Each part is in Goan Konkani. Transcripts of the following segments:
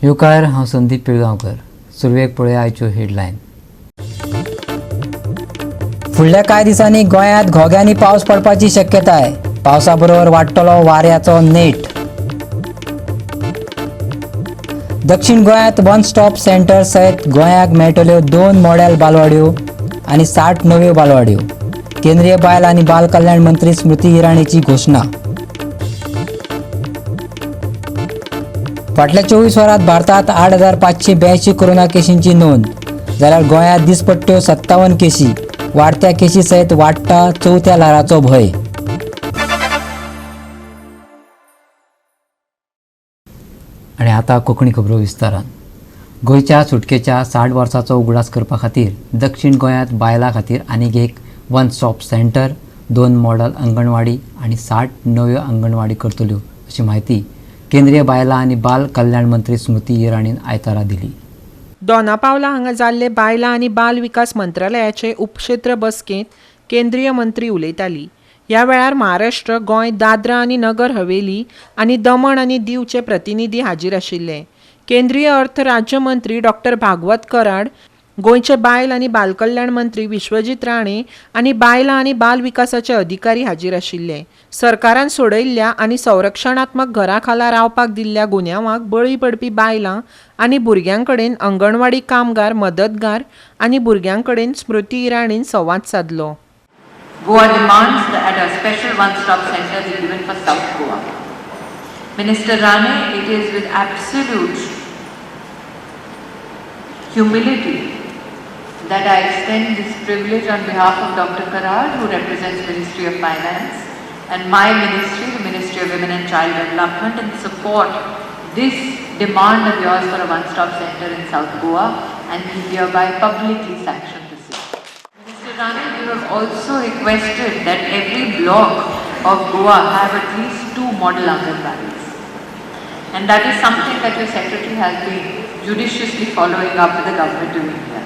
येवकार, हांव संदीप पिळगांवकर. सुरवेक पळया आयच्यो हेडलायन. फुडल्या कांय दिसांनी गोंयांत घोग्यांनी पावस पडपाची शक्यताय. पावसा बरोबर वाडटलो वाऱ्याचो नेट. दक्षिण गोंयांत वन स्टॉप सेंटर सयत गोंयाक मेळटल्यो 2 मॉडेल बालवाड्यो आनी 60 नव्यो बालवाड्यो. केंद्रीय बायल आनी बाल कल्याण मंत्री स्मृती इराणीची घोशणा. फाटल्या 24 वरांत भारतात 8582 कोरोना केशींची नोंद, जाल्यार गोंयांत दिसपट्ट्यो 57 केशी. वाडत्या केशी सयत वाडटा चवथ्या ल्हाराचो भंय. आनी आतां कोंकणी खबरो विस्तारान. गोंयच्या सुटकेच्या 60 वर्सांचो उगडास करपा खातीर दक्षिण गोंयांत बायलां खातीर आनीक एक one stop centre, 2 model anganwadi आनी 60 नव्यो अंगणवाडी करतल्यो अशी म्हायती केंद्रीय बायलां आनी बाल कल्याण मंत्री स्मृती इराणीन आयतारा दिली. दोनापावला हांगा जाल्ले बायलां आनी बाल विकास मंत्रालयाचे उपक्षेत्र बसकेंत केंद्रीय मंत्री उलयताली. ह्या वेळार महाराष्ट्र, गोंय, दादरा आनी नगर हवेली आनी दमण आनी दीवचे प्रतिनिधी हाजीर आशिल्ले. केंद्रीय अर्थ राज्यमंत्री डॉक्टर भागवत कराड, गोंयचे बायल आनी बालकल्याण मंत्री विश्वजीत राणे आनी बायलां आनी बाल विकासाचे अधिकारी हाजीर आशिल्ले. सरकारान सोडयल्ल्या आनी संरक्षणात्मक घरा खाला रावपाक दिल्ल्या गुन्यांवाक बळी पडपी बायलां आनी भुरग्यां कडेन अंगणवाडी कामगार, मदतगार आनी भुरग्यां कडेन स्मृती इराणीन संवाद सादलो. Goa demands that a special one-stop center be given for South Goa. Minister Rane, it is with absolute humility that I extend this privilege on behalf of Dr. Karad, who represents Ministry of Finance, and my ministry, the Ministry of Women and Child Development, and support this demand of yours for a one-stop center in South Goa, and we hereby publicly sanction the same. Minister Rane, you have also requested that every block of Goa have at least 2 model Anganwadis. And that is something that your secretary has been judiciously following up with the government of India.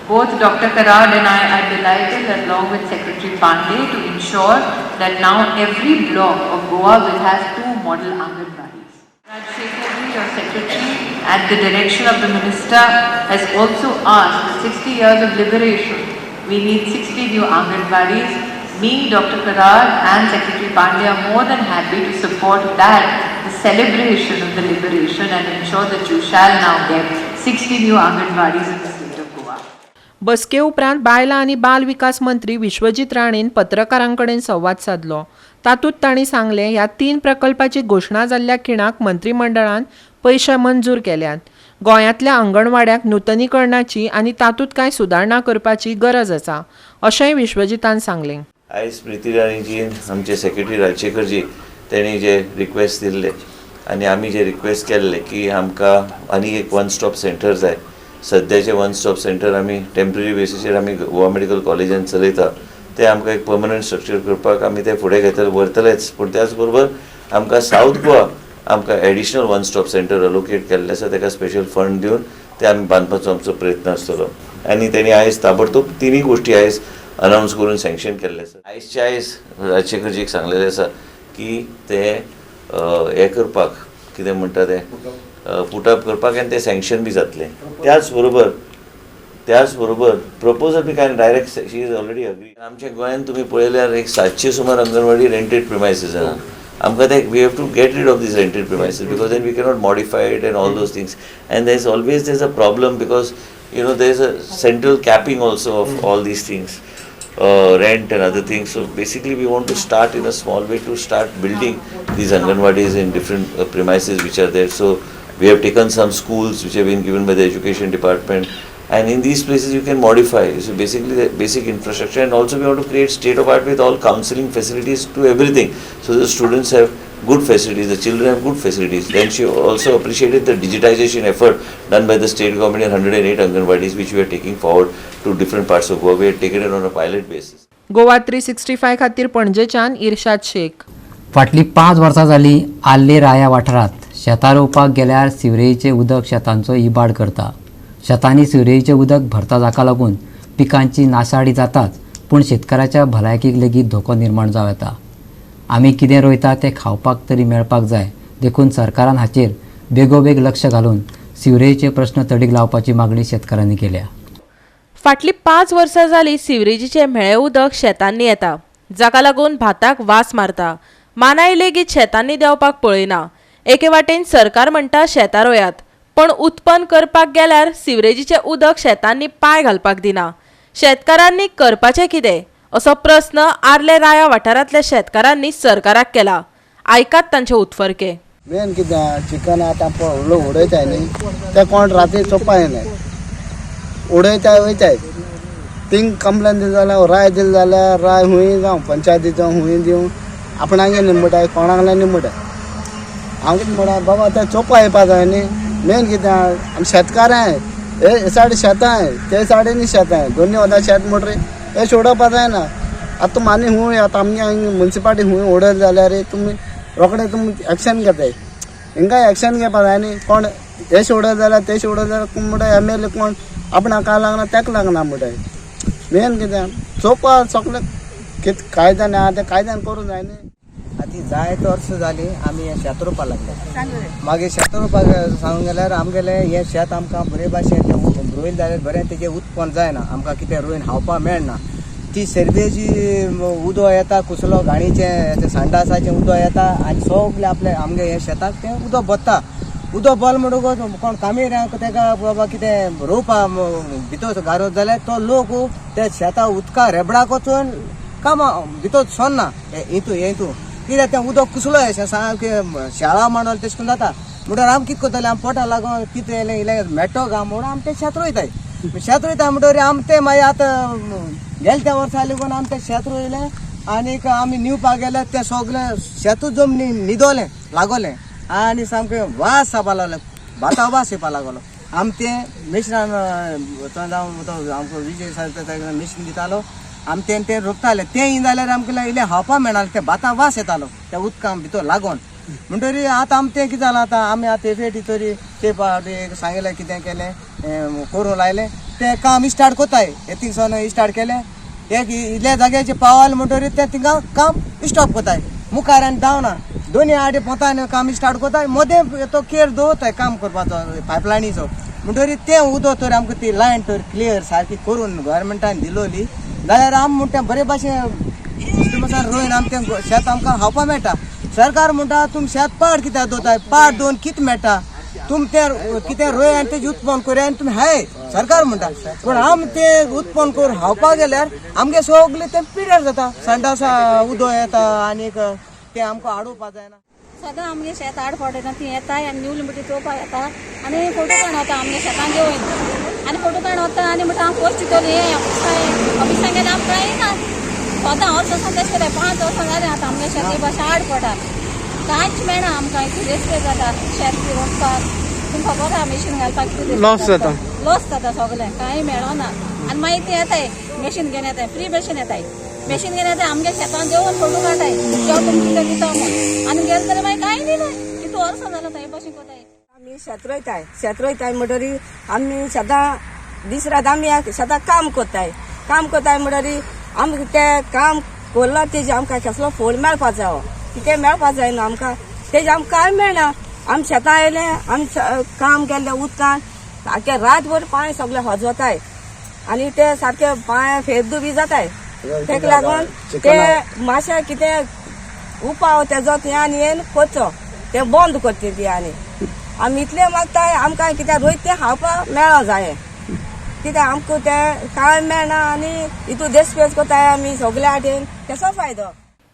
Both Dr. Karad and I are delighted, along with Secretary Pandey, to ensure that now every block of Goa will have 2 model Anganwadis. Rajshekhar ji, your secretary, at the direction of the minister, has also asked that 60 years of liberation, we need 60 new Anganwadis. Me, Dr. Karad and Secretary Pandey are more than happy to support that, the celebration of the liberation, and ensure that you shall now get 60 new Anganwadis in the state of Goa. बसके उपरांत बायलां आनी बाल विकास मंत्री विश्वजीत राणेन पत्रकारां कडेन संवाद सादलो. तातूंत तांणी सांगलें, ह्या 3 प्रकल्पाची घोशणा जाल्ल्या खिणाक मंत्रीमंडळान पयशे मंजूर केल्यात. गोंयांतल्या अंगणवाड्यांक नुतनीकरणाची आनी तातूंत कांय सुदारणा करपाची गरज आसा अशेंय विश्वजितान सांगलें. आयज स्मृती इराणीजीन आमचे सेक्रेटरी राजशेखरजी तेणी जे रिक्वेस्ट दिल्ले आनी आमी जे रिक्वेस्ट केल्ले की आमकां आनी एक वन स्टॉप सेंटर जाय. सद्याचे वन स्टॉप सेंटर आमी टेम्पररी बेसीचेर आमी गोवा मेडिकल कॉलेजान चलयता, ते आमकां एक पर्मनंट स्ट्रक्चर करपाक आमी ते फुडें घेतले व्हरतलेच. पूण त्याच बरोबर आमकां सावथ गोवा आमकां additional one stop centre allocate केल्लें आसा, ताका स्पेशल फंड दिवन ते आमी बांदपाचो आमचो प्रयत्न आसतलो. आनी तेणी आयज ताबडतोब तिनूय गोश्टी आयज अनावन्स करून सँक्शन केल्लें आसा. आयजच्या आयज राजशेखरजीक सांगलेलें आसा की ते हें करपाक कितें म्हणटा तें पुटअप करपाक आनी तें सँक्शन बी जातलें. त्याच बरोबर प्रपोजल बी कांय direct she is already agree. आमच्या गोंयांत तुमी पळयल्यार एक 700 सुमार अंगणवाडी रेंटेड प्रिमायसीस आहा. आमकां ते we have to get rid of these rented premises because then we cannot modify it and all those things, and there is always there is a problem because you know there is a central capping also of all these things, rent and other things. So basically we want to start in a small way to start building these anganwadis in different premises which are there. So we have taken some schools which have been given by the education department, and in these places you can modify. So basically the basic infrastructure, and also we want to create state of art with all counseling facilities to everything, so the students have good facilities, the children have good facilities. Then she also appreciated the digitization effort done by the state government in 108 Anganwadis, which we are taking forward to different parts of Goa. We have taken it on a pilot basis. Goa 365 खातीर पणजेच्यान इर्शाद शेख. फाटलीं 5 वर्सां जालीं आर्ले राया वाठारांत शेतां रोवपाक गेल्यार सिवरेजीचें उदक शेतांचो इबाड करता. शेतांनी सिवरेजीचें उदक भरता, जाका लागून पिकांची नाशाडी जाताच, पूण शेतकाराच्या भलायकेक लेगीत धोको निर्माण जावं येता. आमी कितें रोयता तें खावपाक तरी मेळपाक जाय, देखून सरकारान हाचेर बेगोबेग लक्ष घालून सिवरेजीचे प्रश्न तडीक लावपाची मागणी शेतकारांनी केल्या. फाटलीं 5 वर्सां जाली सिवरेजीचें म्हेळें उदक शेतांनी येता, जाका लागून भाताक वास मारता. मानाय लेगीत शेतांनी देंवपाक पळयना. एके वाटेन सरकार म्हणटा शेतां रोयात, पण उत्पन्न करपाक गेल्यार सिवरेजीचें उदक शेतांनी पांय घालपाक दिना. शेतकारांनी करपाचें कितें असो प्रस्न आर्ले राया वाठारांतल्या शेतकारांनी सरकाराक केला. आयकात तांचे उत्फर्के. मेन कितें चिकन आतां पळय उडयताय न्ही, ते कोण राती चोवपा येनाय, उडयताय वयताय. थिंग कंप्लेन दिली जाल्यार राय दिली जाल्यार राय हुंय जावं पंचायती जावं हुंय दिवं आपणागे निमटाय कोणाकल्यान निमटाय. हांव कितें म्हणटा बाबा ते चोवपा येवपा जाय न्ही. मेन कितें आमी शेतकारां हे सायडी शेतां ते सायडीनी शेतां दोनी वता शेत म्हणटरी हे सोडोवपा जायना. आतां तुमी आनी हुंय आतां आमगे मुन्सिपालिटी हुंय उडयले जाल्यार तुमी रोखडे तुमी एक्शन घेताय. हिंगा एक्शन घेवपा जाय न्ही. कोण हे सोडत जाल्यार ते सोडत जाल्यार म्हणटा एम एल ए कोण आपणाक काय लागना तेका लागना म्हणटाय. मेन कितें चोवपा सगळें कितें कायद्यान आहा तें कायद्यान करूंक जाय न्ही. आतां जायते वर्सां जालीं आमी हें शेत रोवपाक लागले. मागीर शेत रोवपाक सांगूंक गेल्यार आमगेलें हें शेत आमकां बरे भाशेन रोयलें जाल्यार बरें तेजें उत्पन्न जायना, आमकां कितें रोयन खावपाक मेळना. ती सर्वेची उदक येता कुसलो घाणीचें संडासाचें उदक येता आनी सगळें आपल्या आमगे हे शेताक तें उदक भरता. उदक भरलें म्हणटकूच कोण कामेऱ्यांक तेका बाबा कितें रोवपा भितर घालत जाल्यार तो लोक त्या शेता उदका रेबडाक वचून कामां भितर सरना. हितू हितू कित्याक तें उदक कुसलो अशें सामकें शेळा मांडोल तशें करून जाता. म्हणटकीर आमी कितें करतले, आमी पोटा लागून कितें येयलें इल्लें मेटो गा म्हणून आमी तें शेत रोयताय. शेत रोयता म्हणटकीर आमी तें मागीर आतां गेले त्या वर्सा लेगून आमी तें शेत रोयलें आनीक आमी निवपाक गेले तें सगळें शेतूच जमनी न्हिदोलें लागोलें आनी सामकें वास येवपा लागलो, भाता वास येवपा लागलो. आमी तें मिश्रान जावं आमकां विजय मिशीन दितालो, आमी तें तें रोपताले. तें जाल्यार आमकां इल्लें खावपा मेळनासलें, तें भाता वास येतालो त्या उदकां भितर लागोन. म्हणटरी आतां आमी तें कितें जालां, आतां आमी आतां फेटी तरी ते पावटी सांगलें कितें केलें करूंक लायलें तें काम स्टार्ट कोताय. हे थिंगसान स्टार्ट केलें एक इल्ल्या जाग्याचेर पावल म्हणटरी तें थिंगा काम स्टॉप कोताय. मुखार आनी धांवना दोनी आडे पोंतान काम स्टार्ट कोताय, मदें तो केर दवरताय काम करपाचो पायपलायनीचो. म्हणटरी तें उदक तर आमकां ती लायन तर क्लियर सारकी करून गव्हर्मेंटान दिलोली जाल्यार आमी म्हणटा बरे भाशेन रोयन आमी तें शेत आमकां खावपा मेळटा. सरकार म्हणटा तुमी शेत पाड कित्याक दवरताय, पाड दवरून कितें मेळटा, तुमी तें कितें रोय आनी तेजें उत्पन्न करूया आनी तुमी हाय सरकार म्हणटा. पूण आमी तें उत्पन्न करून खावपाक गेल्यार आमगे सगळें तें पिड्यार जाता, संडासा उदक येता आनीक तें आमकां आडोवपा जायना. सदां आमगे शेत आड पडना, ती येताय आनी निवली म्हणटी चोवपाक येता आनी फोटो काडून वता आमगे शेतान घेवन आनी फोटो काडून वता आनी म्हणटा हांव पोस्ट दितली हे ऑफिसान गेल्यार आमकां येना. सदां वर्सां तशें केलें, 5 वर्सां जालें आतां आमगे शेत ही भाशा आड पडटा, कांयच मेळना आमकां. इतली रेस्पेद जाता शेत रोवपाक, तुमकां खबर आहा मशीन घालपाक कितें लॉस जाता, लॉस जाता सगळें, कांय मेळना. आनी मागीर ती येताय मशीन घेवन येताय, फ्री मशीन येताय, मशीन घेवन येताय आमगे शेतान जेवन फोटो काडटाय जेवण तुमकां कितें दिता म्हूण आनी गेले जाल्यार मागीर कांय दिना. कितू वर्सां जालां थंय भाशेन कोताय. आमी शेत रोयताय, शेत रोयताय म्हणटरी आमी शेतां दीस रात आमी शेतां काम कोत्ताय, काम कोत्ताय म्हणटरी आमकां तें काम कोरलां तेजें आमकां कसलो फोल मेळपा जावो, कितें मेळपा जायना आमकां, तेजें आमकां कांय मेळना. आमी शेतां आयले आमी काम केल्लें उदकान सारकें रातभर पांय सगळे हजवताय आनी ते सारके पांय फेद्दू बी जाताय. तेका लागून ते मातशें कितें उपाव तेजो तें आनी येन करचो, तें बंद करचें ती. आनी आमी इतलें मागताय आमकां कित्याक रोयत तें खावपाक मेळो जाय, कित्याक आमकां तें कांय मेळना आनी हितू देसपेस कोताय आमी सगल्या वाटेन, तेचो फायदो.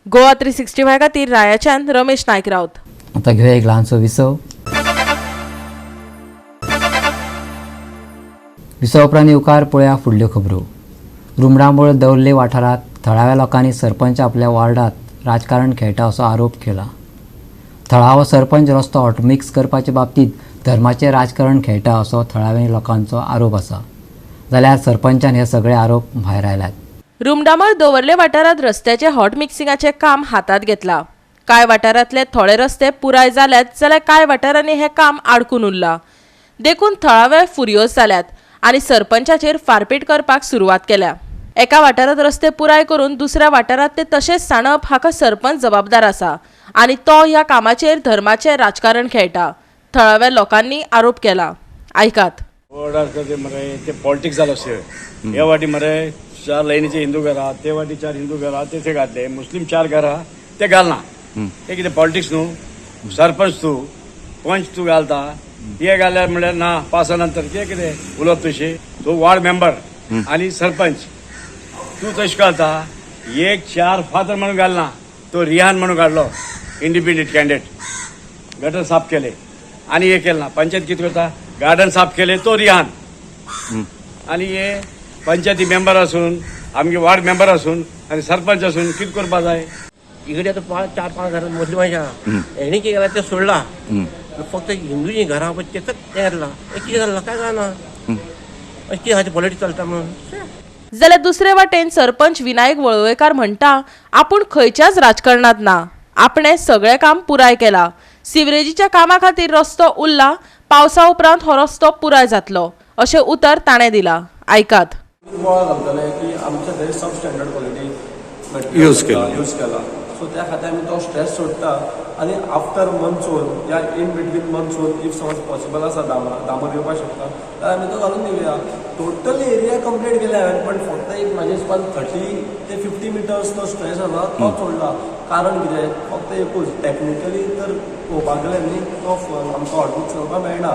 गोवा 365 खातीर रायाच्यान रमेश नायक राऊत. आतां घेवया एक ल्हानसो विसव. विसव उपरांत येवकार पळया फुडल्यो खबरो. रुमडामोळ दवर्ले वाठारांत थळाव्या लोकांनी सरपंच आपल्या वॉर्डांत राजकारण खेळटा असो आरोप केला. थळावो सरपंच रस्तो हॉटमिक्स करपाचे बाबतींत धर्माचें राजकारण खेळटा असो थळाव्या लोकांचो आरोप आसा, जाल्यार सरपंचान हे सगळे आरोप भायर आयल्यात. रुमडामळ दवर्ले वाठारांत रस्त्याचे हॉट मिक्सिंगाचें काम हातांत घेतलां. कांय वाठारांतले थोडे रस्ते पुराय जाल्यात जाल्यार कांय वाठारांनी हें काम आडकून उरलां. देखून थळावे फुर्योज जाल्यात आनी सरपंचाचेर फारपेट करपाक सुरवात केल्या. एका वाठारांत रस्ते पुराय करून दुसऱ्या वाठारांत ते तशेंच सांडप हाका सरपंच जबाबदार आसा आनी तो ह्या कामाचेर धर्माचें राजकारण खेळटा. थळाव्या लोकांनी आरोप केला. आयकात. मरे ते पॉलिटिक्स जालो अशें हे वाटी मरे 4 लायनीचे हिंदू घरां, ते वाटी 4 हिंदू घरां, ते घातले मुस्लीम 4 घरां ते घालना. ते कितें पॉलिटिक्स न्हू? सरपंच तूं, पंच तूं घालता, ते घाल्यार म्हणल्यार ना पावसा नंतर ते कितें उलोवप तशें. तूं वॉर्ड मेंबर आनी सरपंच तूं तशें घालता. एक 4 फातर म्हणून घालना, तो रिहान म्हणून काडलो इंडिपेंडंट कॅन्डिडेट, गटर साफ केले आनी हे केलं ना. पंचायत कितें करता, गार्डन साफ केले तो रिहान, आनी हे पंचायती मेंबर आसून आमगे वॉर्ड मेंबर आसून आनी सरपंच आसून कितें करपा जाय. इकडे आतां 4-5 घरां मुस्लिमांची आहा, हेणी कितें केलां तें सोडलां, फक्त हिंदूची घरां पळय तेकाच तें घातलां. कितें घातलां काय जाणा, अशें कितें हाचें पॉलिटिक्स चलता म्हणून. जाल्यार दुसरे वाटेन सरपंच विनायक वळवयकार म्हणटा आपूण खंयच्याच राजकारणात ना, आपणें सगळें काम पुराय केलां. सिवरेजीच्या कामा खातीर रस्तो उरला, पावसा उपरांत हो रस्तो पुराय जातलो अशें उतर ताणें दिलां. आयकात. बोवाळ घालतले की आमचे थंय सब स्टँडर्ड क्वॉलिटी यूज केला, सो त्या खातीर आमी तो स्ट्रेस सोडटा आनी आफ्टर मनसून या इन बिटवीन मनसून if समज पॉसिबल आसा डांबर येवपाक शकता जाल्यार आमी तो घालून दिवया. टोटल एरिया कंप्लीट केल्या हांवें, पण फक्त एक म्हाजे हिसपान 30 ते 50 मिटर्स तो स्ट्रेस आसा तो सोडला. कारण कितें, फक्त एकूच टॅक्निकली तर पळोवपाक गेल्यार न्ही तो आमकां ऑडिट चलोवपाक मेळना.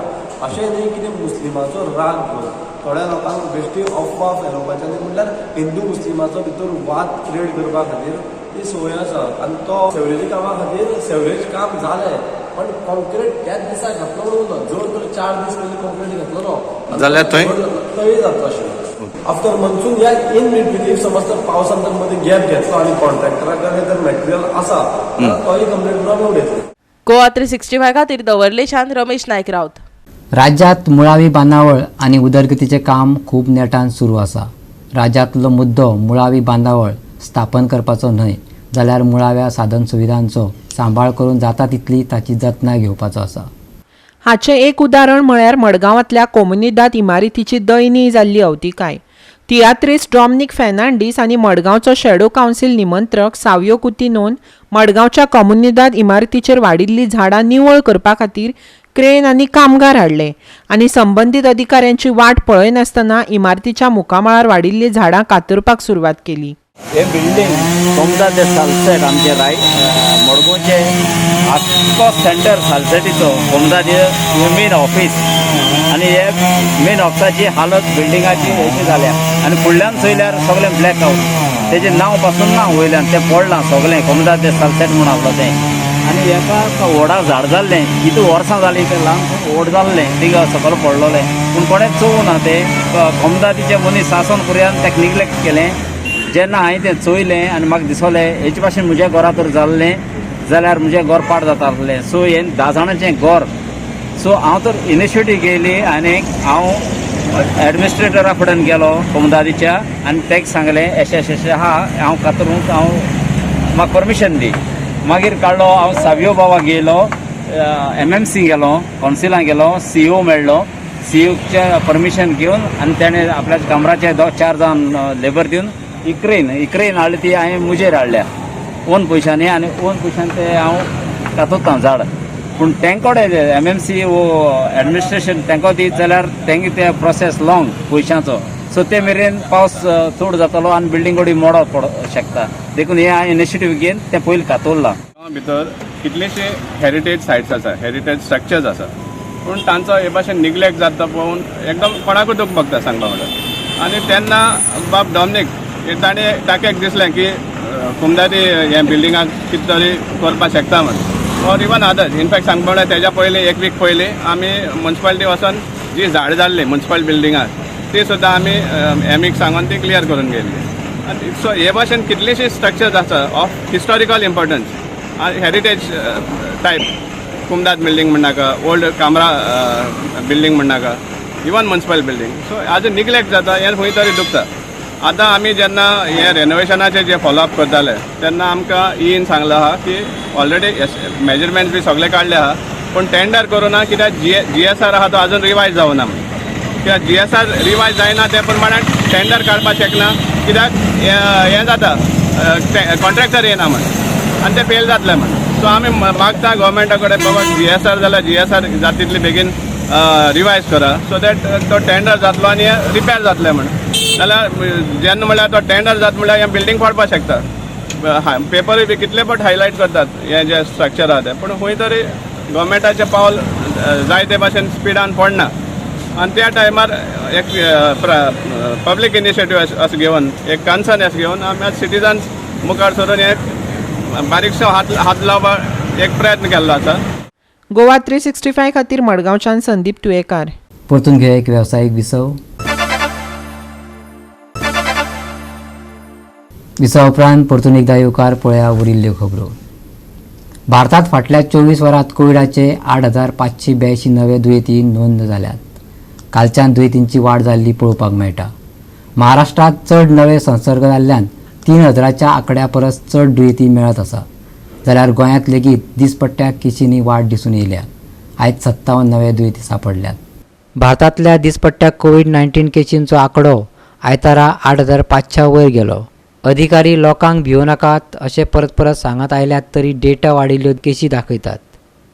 अशें न्ही कितें मुस्लिमाचो राग घेवन थोड्या लोकांक बेश्टी अफवा फैलोवपाची, आनी म्हणल्यार हिंदू मुस्लिमाचो भितर वाद क्रिएट करपा खातीर ती संवय आसा. आनी तो सेवरेजी कामा खातीर सेवरेज काम जालें पण कॉन्क्रीट त्याच दिसा घातलो म्हणून जर तर 4 दीस पयलीं कॉन्क्रीट घातलो न्हू जाल्यार थंय थंय जातलो आशिल्लो. आफ्टर मनसून या इन बिटवीन if समज तर पावसान तर मदीं गॅप घेतलो आनी कॉन्ट्रॅक्टरा कडेन जर मटेरियल आसा तोय कंप्लीट करून उडयतले. गोवा 365 खातीर दवर्लेच्यान रमेश नायक राऊत. राज्यांत मुळावी बांदावळ आनी उदरगतीचें काम खूब नेटान सुरू आसा. राज्यांतलो मुद्दो मुळावी बांदावळ स्थापन करपाचो न्हय, जाल्यार मुळाव्या साधन सुविधांचो सांबाळ करून जाता तितली ताची जतनाय घेवपाचो आसा. हाचें एक उदाहरण म्हळ्यार मडगांवांतल्या कोमुनिदाद इमारतीची दयनीय जाल्ली अवतिकाय. तियात्रिस्ट डॉमनीक फेर्नांडीस आनी मडगांवचो शॅडो कावन्सील निमंत्रक सावियो कुतिनोन मडगांवच्या कोमुनिदाद इमारतीचेर वाडिल्लीं झाडां निवळ करपा खातीर क्रेन आनी कामगार हाडले आनी संबंदीत अधिकाऱ्यांची वाट पळयनासतना इमारतीच्या मुखामळार वाडिल्लीं झाडां कातरपाक सुरवात केली. हे बिल्डींग कोमदा दे सालसेट आमचे राय मडगांवचे आख्खो सेंटर सालसेटीचो कोमदा दे मेन ऑफिस, आनी हे मेन ऑफिसाची हालत बिल्डिंगाची अशी जाल्या आनी फुडल्यान चोयल्यार सगळें ब्लॅक आउट, तेजें नांव पासून ना वयल्यान तें पडलां सगळें कोमदा दे सालसेट म्हूण आसलो तें. आनी हेका व्हडा झाड जाल्लें, कितू वर्सां जालीं तें ल्हान व्हड जाल्लें, थिंगा सकयल पडलोलें, पूण कोणें चोवूं ना तें. कोमदादीचे मनीस आसोन पर्यंत तेका निग्लेक्ट केलें. जेन्ना हांवें तें चोयलें आनी म्हाका दिसलें हेचे भाशेन म्हज्या घरा तर जाल्लें जाल्यार म्हजें घर पाड जाता आसलें. सो हें 10 जाणांचें घर, सो हांव तर इनिशिएटीव घेयली आनी हांव एडमिनिस्ट्रेटरा फुड्यान गेलो कोमदादीच्या आनी ताका सांगलें अशें अशें अशें आहा, हांव कातरूंक हांव म्हाका परमिशन दी. मागीर काडलो हांव सावियो बाबा गेलो, एमएमसी गेलो, कावन्सिलां गेलो, सीईओ मेळ्ळो, सीईओच्या परमिशन घेवन आनी तेणें आपल्या कमराचे 4 जाण लेबर दिवन इक्रेन हाडली, ती हांवें मुजेर हाडल्या ओन पयशांनी, आनी ओन पयशांनी ते हांव कातरतां झाड. पूण तेंकोडे एमएमसी वो एडमिनिस्ट्रेशन तेंको दीत जाल्यार तेंगे ते प्रोसेस लॉंग पयशांचो, सो ते मेरेन पावस चड जातलो आनी बिल्डींग कडेन मोडो पडो शकता. देखून हे हांवें इनिशिएटीव घेवन तें पयलीं कातरलां. भितर कितलेशे हेरिटेज सायट्स आसा, हेरिटेज स्ट्रक्चर्स आसा, पूण तांचो हे भाशेन निग्लेक्ट जाता पळोवन एकदम कोणाकूय दूख भोगता सांगपा म्हणल्यार. आनी तेन्ना बाब डॉमनीक ताणें ताका एक दिसलें की कुमदादी हे बिल्डिंगाक कितें तरी करपाक शकता म्हण, or even others. In fact सांगपा म्हणल्यार तेज्या पयलीं एक वीक पयलीं आमी मुन्सिपालिटी वचोन जी झाडां जाल्लीं मुन्सिपल बिल्डिंगाक ती सुद्दां आमी एमीक सांगून ती क्लियर करून गेल्ली. आनी सो हे भाशेन कितलींशीं स्ट्रक्चर्स आसा of historical importance, heritage type, Comunidade building म्हणनाका, ओल्ड कामरा बिल्डींग म्हणनाका, इवन मुन्सिपल बिल्डींग. सो आजून निग्लेक्ट जाता हें खंय तरी दुखता. आतां आमी जेन्ना हे रेनोवेशनाचें जे फॉलोअप करताले तेन्ना आमकां ईन सांगलां आहा की ऑलरेडी मेजरमेंट्स बी सगळे काडले आहा, पूण टेंडर करूं ना कित्याक जी एस आर आहा तो आजून रिवायज जावना म्हूण. कित्याक जी एस आर रिवायज जायना ते प्रमाणे टेंडर काडपाक शकना, कित्याक हें जाता कॉन्ट्रॅक्टर येना म्हूण. आनी ते फेल जातले म्हण. सो आमी मागता गोवोरमेंटा कडेन, बाबा जीएसआर जाल्यार जीएसआर जाता तितले बेगीन रिवायज करा, सो that तो टेंडर जातलो आनी रिपेर जातलें म्हण. नाल्यार जेन्ना म्हणल्यार तो टेंडर जाता म्हणल्यार हें बिल्डींग पडपाक शकता. पेपरूय बी कितले फावट हायलायट करतात हें जें स्ट्रक्चर आहा तें, पूण खंय तरी गोवोरमेंटाचें पावल जाय ते भाशेन स्पिडान पडना. आनी त्या टायमार एक पब्लीक इनिशिएटीव अशें घेवन, एक कन्सर्न अशें घेवन आमी सिटीजन्स मुखार सरून एक बारीकसो हात हात लावपाक एक प्रयत्न केल्लो आसा. गोवा 365 खातीर मडगांवच्यान संदीप तुयेकार. परतून घेया एक वेवसायीक विसव. विसवा उपरांत परतून एकदा येवकार. पळया उरिल्ल्यो खबरो. भारतात फाटल्या 24 वरांत कोविडाचे 8582 नवे दुयेंती नोंद जाल्यात. कालच्यान दुयेंतींची वाड जाल्ली पळोवपाक मेळटा. महाराष्ट्रांत चड नवे संसर्ग जाल्ल्यान 3000च्या आंकड्या परस चड दुयेंती मेळत आसा. जाल्यार गोंयांत लेगीत दिसपट्ट्या केशींनी वाड दिसून येयल्या. आयज 57 नवे दुयेंती सांपडल्यात. भारतांतल्या दिसपट्ट्या कोवीड-19 केशींचो आंकडो आयतारा 8500 वयर गेलो. अधिकारी लोकांक भिवो नाकात अशें परत परत सांगत आयल्यात तरी डेटा वाडिल्ल्यो केशी दाखयतात.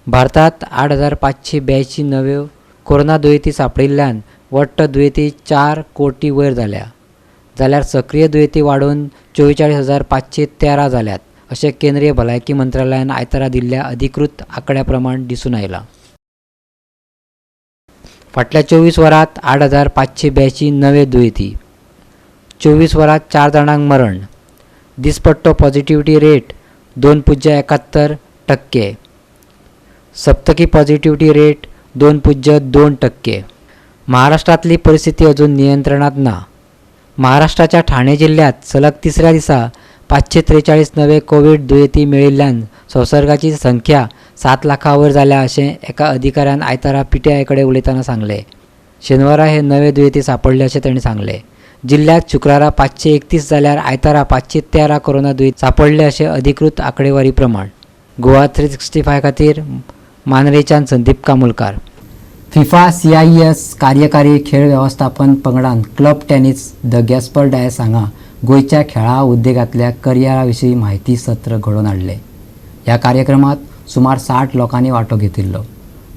भारतात 8582 नव्यो कोरोना दुयेंती सांपडिल्ल्यान वट्ट दुयेंती 4 कोटी वयर जाल्या. जाल्यार सक्रीय दुयेंती वाडून 44,513 जाल्यात अशें केंद्रीय भलायकी मंत्रालयान आयतारा दिल्ल्या अधिकृत आंकड्या प्रमाण दिसून आयलां. फाटल्या 24 वरांत 8582 नवे दुयेंती, 24 वरांत 4 जाणांक मरण. दिसपट्टो पॉझिटिव्हिटी रेट 2.71%, सप्तकी पॉझिटिव्हिटी रेट 2.2%. महाराष्ट्रांतली परिस्थिती अजून नियंत्रणात ना. महाराष्ट्राच्या ठाणे जिल्ह्यात सलग तिसऱ्या दिसा 543 नवे कोवीड दुयेंती मेळिल्ल्यान संसर्गाची संख्या 7 लाखां वयर जाल्या अशें एका अधिकाऱ्यान आयतारा पीटीआय कडेन उलयतना सांगलें. शेनवारा हे नवे दुयेंती सांपडले अशें तांणी सांगलें. जिल्ह्यात शुक्रारा 531 जाल्यार आयतारा 513 कोरोना दुयेंत सांपडले अशें अधिकृत आंकडेवारी प्रमाण. गोवा 365 खातीर मांद्रेच्यान संदीप कामुलकार. फिफा CIES कार्यकारी खेळ वेवस्थापन पंगडान club tennis the Gaspar Dias हांगा गोंयच्या खेळां उद्देगांतल्या करियरा विशीं म्हायती सत्र घडोवन हाडलें. ह्या कार्यक्रमात सुमार 60 लोकांनी वांटो घेतिल्लो.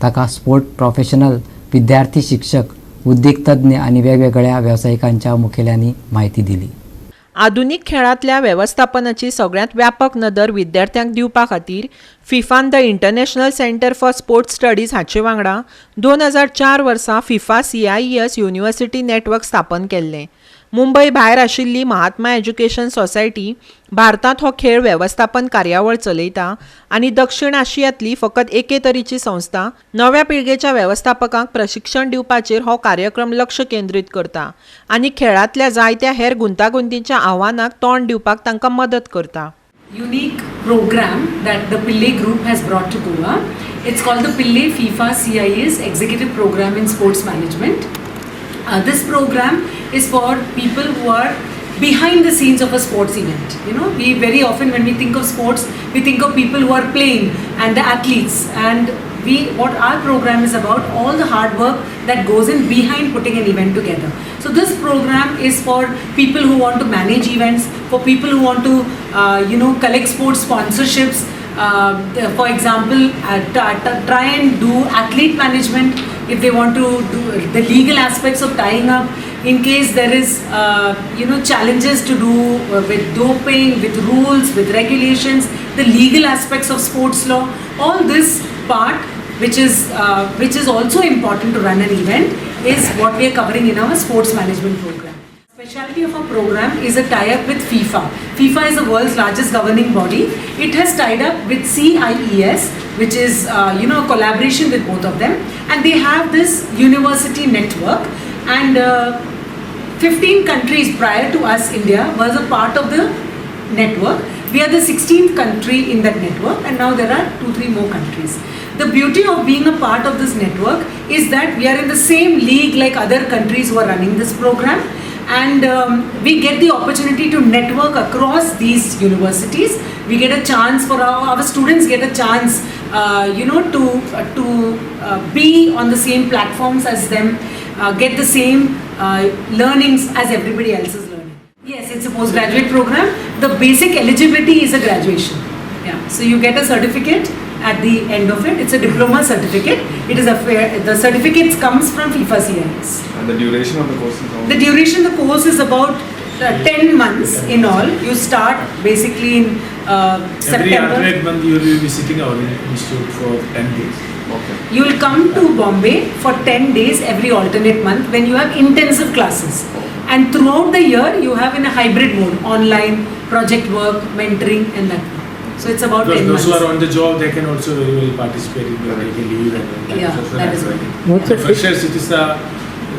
ताका स्पोर्ट प्रोफेशनल, विद्यार्थी, शिक्षक, उद्देगतज्ञ आनी वेगवेगळ्या वेवसायिकांच्या मुखेल्यांनी म्हायती दिली. आधुनीक खेळांतल्या वेवस्थापनाची सगळ्यांत व्यापक नदर विद्यार्थ्यांक दिवपा खातीर फिफान the international centre for sports studies हाचे वांगडा 2004 वर्सा फिफा CIES university नेटवर्क स्थापन केल्लें. मुंबय भायर आशिल्ली महात्मा एज्युकेशन सोसायटी भारतांत हो खेळ वेवस्थापन कार्यावळ चलयता आनी दक्षिण आशियांतली फकत एके तरेची संस्था नव्या पिळगेच्या वेवस्थापकांक प्रशिक्षण दिवपाचेर हो कार्यक्रम लक्ष केंद्रीत करता आनी खेळांतल्या जायत्या हेर गुंतागुंतीच्या आव्हानांक तोंड दिवपाक तांकां मदत करता. Unique program that the Pillai Group has brought to Goa. It's called the Pillai FIFA CIES Executive Program in Sports Management. This program is for people who are behind the scenes of a sports event. You know, we very often when we think of sports, we think of people who are playing and the athletes, and what our program is about, all the hard work that goes in behind putting an event together. So this program is for people who want to manage events, for people who want to collect sports sponsorships. For example, try and do athlete management if they want to do the legal aspects of tying up in case there is challenges to do with doping, with rules, with regulations, the legal aspects of sports law. All this part, which is also important to run an event, is what we are covering in our sports management program. Speciality of our program is a tie-up with FIFA. FIFA is the world's largest governing body. It has tied up with CIES, which is a collaboration with both of them, and they have this university network. And 15 countries prior to us, India was a part of the network. We are the 16th country in that network, and now there are 2-3 more countries. The beauty of being a part of this network is that we are in the same league like other countries who are running this program, and we get the opportunity to network across these universities. We get a chance for our students get a chance to be on the same platforms as them, get the same learnings as everybody else is learning. Yes, it's a postgraduate program. The basic eligibility is a graduation. Yeah. So you get a certificate at the end of it. It's a diploma certificate. It is a fair, the certificates comes from FIFA CIS. And the duration of the course is how The duration of the course is about 10 months in all. You start basically in Every September. alternate month you will be visiting our institute for 10 days. Okay. You will come to Bombay for 10 days every alternate month when you have intensive classes. And throughout the year, you have in a hybrid mode, online, project work, mentoring, and that. So it's about Because 10 those months. who are on the job, they can also very well participate in the, they can leave and Yeah, so that is right. What's The freshers, it is the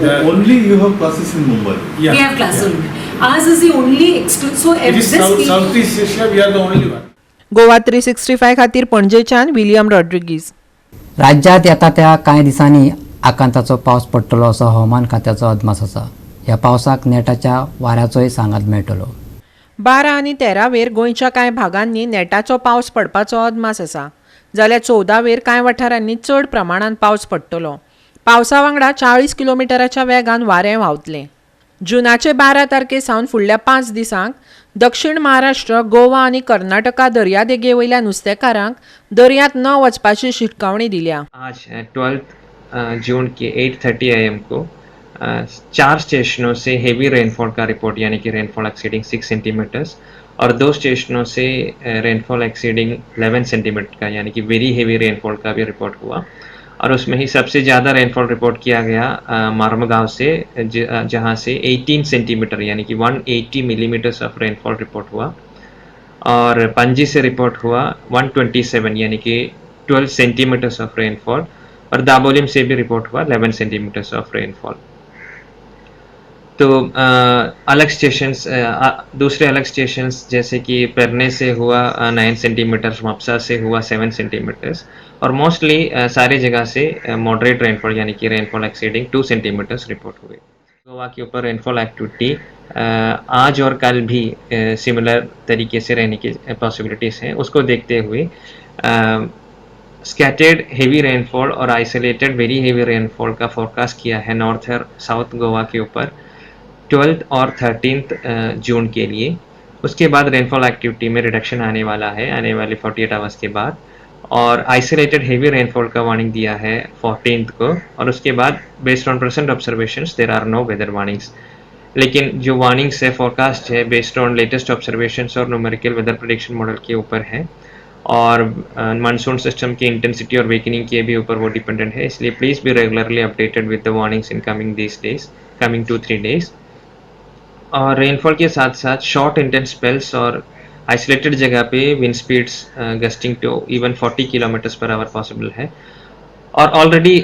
Only you have classes in Mumbai. Yeah. We have classes Yeah. only. Ours is the only so It is this Southeast Asia, we are the only one. Goa 365 खातीर पणजेच्यान विलियम रॉड्रिगीज. राज्यांत येता त्या कांय दिसांनी आकांताचो पावस पडटलो असो हवामान खात्याचो अदमास आसा. ह्या पावसाक नेटाच्या वाऱ्याचोय सांगात मेळटलो. 12 आनी 13वेर गोंयच्या कांय भागांनी नेटाचो पावस पडपाचो अदमास आसा, जाल्यार 14वेर कांय वाठारांनी चड प्रमाणांत पावस पडटलो. पावसा वांगडा 40 किलोमिटराच्या वेगान वारें व्हांवतलें. जुनाचे 12 तारखे सावन फुडल्या 5 दिसांक दक्षिण महाराष्ट्र, गोवा आनी कर्नाटका दर्यादेगे वयल्या नुस्तेकारांक दर्यांत न वचपाची शिटकावणी दिल्या. आज 12 जून के 8:30 AM को 4 स्टेशनों से हेवी रेनफॉल का रिपोर्ट, यानी कि रेनफॉल एक्सीडिंग 6 सेंटीमीटर्स, और 2 स्टेशनों से रेनफॉल एक्सीडिंग 11 सेंटीमीटर का, यानी कि वेरी हेवी रेनफॉल का भी रिपोर्ट हुआ। और उसमें ही सबसे ज़्यादा रेनफॉल रिपोर्ट किया गया मारमगांव से, जहां से 18 सेंटीमीटर यानी कि 180 मिलीमीटर्स ऑफ रेनफॉल रिपोर्ट हुआ। और पणजी से रिपोर्ट हुआ 127 यानी कि 12 सेंटीमीटर्स ऑफ रेनफॉल, और दाबोलिम से भी रिपोर्ट हुआ 11 सेंटीमीटर्स ऑफ रेनफॉल। तो अलग स्टेशंस, दूसरे अलग स्टेशंस जैसे कि पेरने से हुआ 9 सेंटीमीटर्स, म्हापसा से हुआ 7 सेंटीमीटर्स, और मोस्टली सारे जगह से मॉडरेट रेनफॉल यानी कि रेनफॉल एक्सीडिंग 2 सेंटीमीटर्स रिपोर्ट हुए। गोवा के ऊपर रेनफॉल एक्टिविटी आज और कल भी सिमिलर तरीके से रहने की पॉसिबिलिटीज़ हैं। उसको देखते हुए स्कैटर्ड हेवी रेनफॉल और आइसोलेटेड वेरी हेवी रेनफॉल का फोरकास्ट किया है नॉर्थ और साउथ गोवा के ऊपर 12 और 13 जून के लिए। उसके बाद रेनफॉल एक्टिविटी में रिडक्शन आने वाला है आने वाले 48 आवर्स के बाद, और आइसोलेटेड हेवी रेनफॉल का वार्निंग दिया है 14 को, और उसके बाद based on present observations there are no weather warnings. लेकिन जो वार्निंग्स है, फोरकास्ट है, बेस्ड ऑन लेटेस्ट ऑब्जर्वेशंस और न्यूमेरिकल वेदर प्रेडिक्शन मॉडल के ऊपर है, और मानसून सिस्टम की इंटेंसिटी और वीकनिंग के भी ऊपर वो डिपेंडेंट है। इसलिए please be regularly updated with the warnings in coming this days, coming 2-3 days. Aur rainfall K साथ साथ शॉर्ट इंटेंस स्पेल्स और आइसोलेटेड जगह pay wind speeds gusting to even 40 kilometres per hour possible है। और already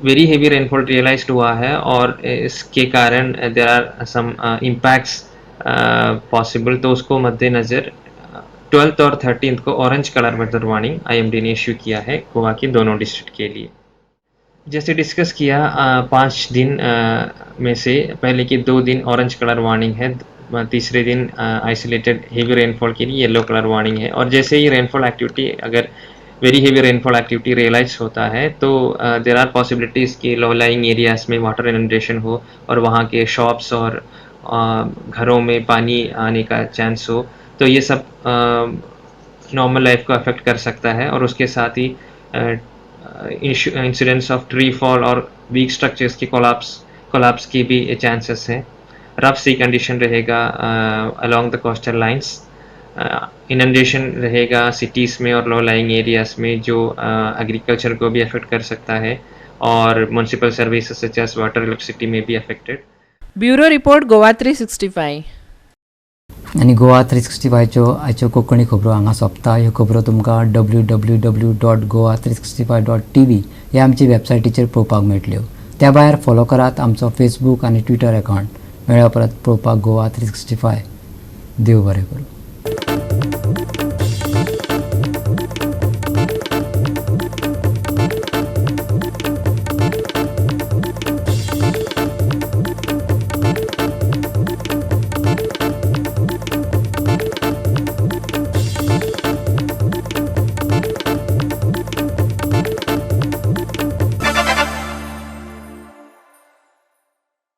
very heavy rainfall realised हुआ है, और इसके कारण there are some impacts possible. तो उसको मद्देनज़र 12 और 13 को orange colour weather warning IMD ने इश्यू किया है गोवा के दोनों डिस्ट्रिक्ट के लिए। जैसे डिस्कस किया, 5 दिन में से पहले के 2 दिन ऑरेंज कलर वार्निंग है, तीसरे दिन आइसोलेटेड हेवी रेनफॉल के लिए येलो कलर वार्निंग है। और जैसे ही रेनफॉल एक्टिविटी, अगर very heavy rainfall activity realise होता है तो there are possibilities कि लो लाइंग एरियाज़ में वाटर इनंडेशन हो और वहाँ के शॉप्स और घरों में पानी आने का चांस हो। तो ये सब नॉर्मल लाइफ को अफेक्ट कर सकता है। और उसके साथ ही इंसिडेंट्स ऑफ ट्री फॉल और वीक स्ट्रक्चर्स की कोलैप्स की भी चांसेस हैं। रफ सी कंडीशन रहेगा along the coastal lines, inundation रहेगा सिटीज़ में और लो लाइंग एरियाज़ में, जो एग्रीकल्चर को भी अफेक्ट कर सकता है, और municipal services such as water, electricity में भी affected. Bureau report, Goa 365. आनी गोवा 365च्यो आयच्यो कोंकणी खबरो हांगा सोंपता. ह्यो खबरो तुमकां www.goa365.tv ह्या आमची वेबसायटीचेर पळोवपाक मेळटल्यो. त्या भायर फॉलो करात आमचो फेसबूक आनी ट्विटर अकावंट. मेळ्या परत पळोवपाक गोवा 365. देव बरें करूं.